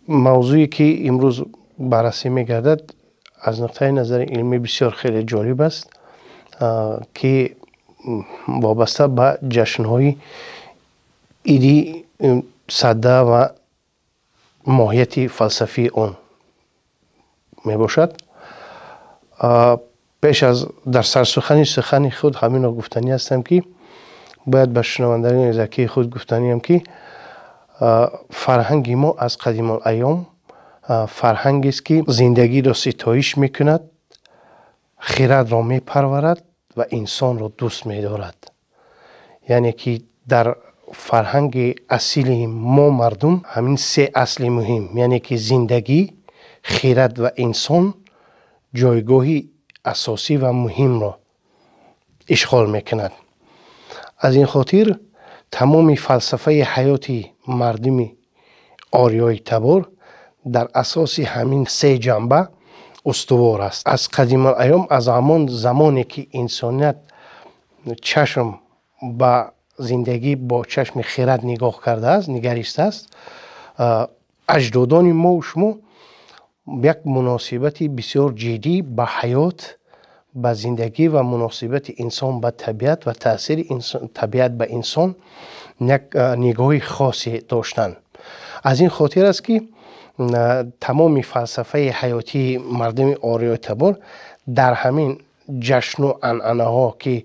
Мавзӯе, ки имрӯз баррасӣ мегардад, аз нуқтаи назари илмӣ бисёр хеле ҷолиб аст, ки вобаста ба ҷашнҳои иди Сада ва моҳияти фалсафии он мебошад. Пеш аз дар сарсухани сухани худ ҳаминро гуфтанӣ ҳастам, ки бояд ба шунавандагони закии худ гуфтаниам, ки фарҳанги мо аз қадимулайём фарҳангест, ки зиндагиро ситоиш мекунад, хирадро мепарварад ва инсонро дӯст медорад. Яъне ки дар фарҳанги асили мо мардум ҳамин се асли муҳим, яъне ки зиндагӣ, хирад ва инсон, ҷойгоҳи асосӣ ва муҳимро ишғол мекунад. Аз ин хотир тамоми фалсафаи ҳаёти мардуми ориёитабор дар асоси ҳамин се ҷанба устувор аст. Аз қадимулайём, аз ҳамон замоне, ки инсоният чашм ба зиндагӣ бо чашми хирад нигоҳ кардааст, нигаристааст, аҷдодони мову шумо як муносибати бисёр ҷиддӣ ба ҳаёт, ба зиндагӣ ва муносибати инсон ба табиат ва таъсири табиат ба инсон як нигоҳи хосе доштанд. Аз ин хотир аст, ки тамоми фалсафаи ҳаётии мардуми ориёитабор дар ҳамин ҷашну анъанаҳо, ки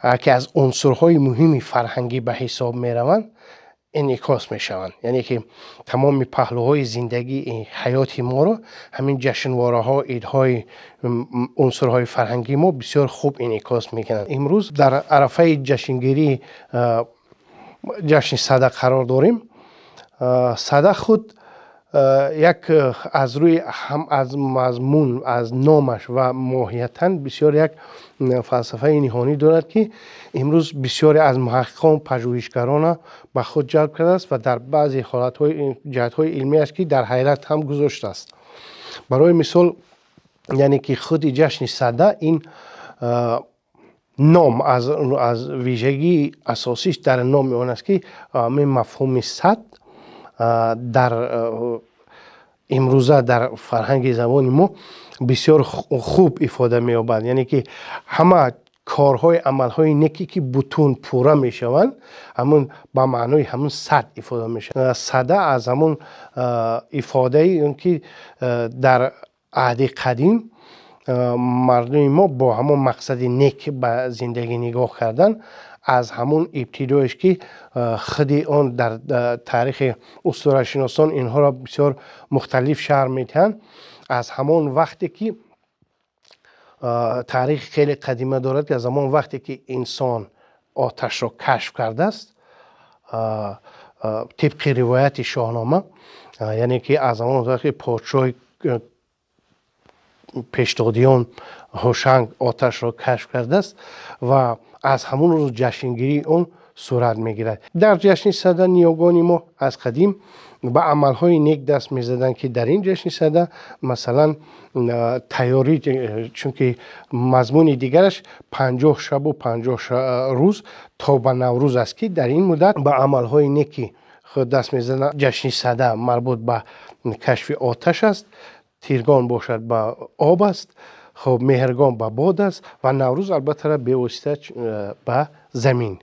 яке аз унсурҳои муҳими фарҳангӣ ба ҳисоб мераванд, инъикос мешаванд. Яъне ки тамоми паҳлӯҳои зиндагии ҳаёти моро ҳамин ҷашнвораҳо, идҳои, унсурҳои фарҳангии мо бисёр хуб инъикос мекунанд. Имрӯз дар арафаи ҷашнгирии ҷашни Сада қарор дорем. Сада худ як аз рӯи ҳам аз мазмун, аз номаш ва моҳиятан бисёр як фалсафаи ниҳонӣ дорад, ки имрӯз бисёре аз муҳаққиқон, пажӯҳишгарона ба худ ҷалб кардааст ва дар баъзе ҳолатҳои ҷиҳатҳои илмиаш, ки дар ҳайрат ҳам гузоштааст. Барои мисол, яъне ки худи ҷашни Сада, ин ном аз вижагии асосиш дар номи он аст, ки ҳамин мафҳуми сад дар имрӯза дар фарҳанги забони мо бисёр хуб ифода меёбад. Яъне ки ҳама корҳои, амалҳои неке, ки бутун, пурра мешаванд, ҳамун ба маънои ҳамун сад ифода мешавад. Сада аз ҳамун ифодаи он, ки дар аҳди қадим мардуми мо бо ҳамон мақсади нек ба зиндагӣ нигоҳ кардан, аз ҳамун ибтидоеш, ки худи он дар таърихи устурашиносон инҳоро бисёр мухталиф шарҳ медиҳанд, аз ҳамон вақте ки таърихи хеле қадима дорад, ки аз ҳамон вақте ки инсон оташро кашф кардааст, тибқи ривояти Шоҳнома, яъне ки аз ҳамон вақте подшоҳи пешдодиён Ҳушанг оташро кашф кардааст ва аз ҳамон рӯз ҷашнгирии он сурат мегирад. Дар ҷашни Сада ниёгони мо аз қадим ба амалҳои нек даст мезаданд, ки дар ин ҷашни Сада, масалан, тайёрӣ, чунки мазмуни дигараш 50 шабу 50 рӯз то ба Наврӯз аст, ки дар ин муддат ба амалҳои неки худ даст мезананд. Ҷашни Сада марбут ба кашфи оташ аст, Тиргон бошад, ба об аст, хуб, Меҳргон ба бод аст ва Наврӯз албатта бевосита ба замин.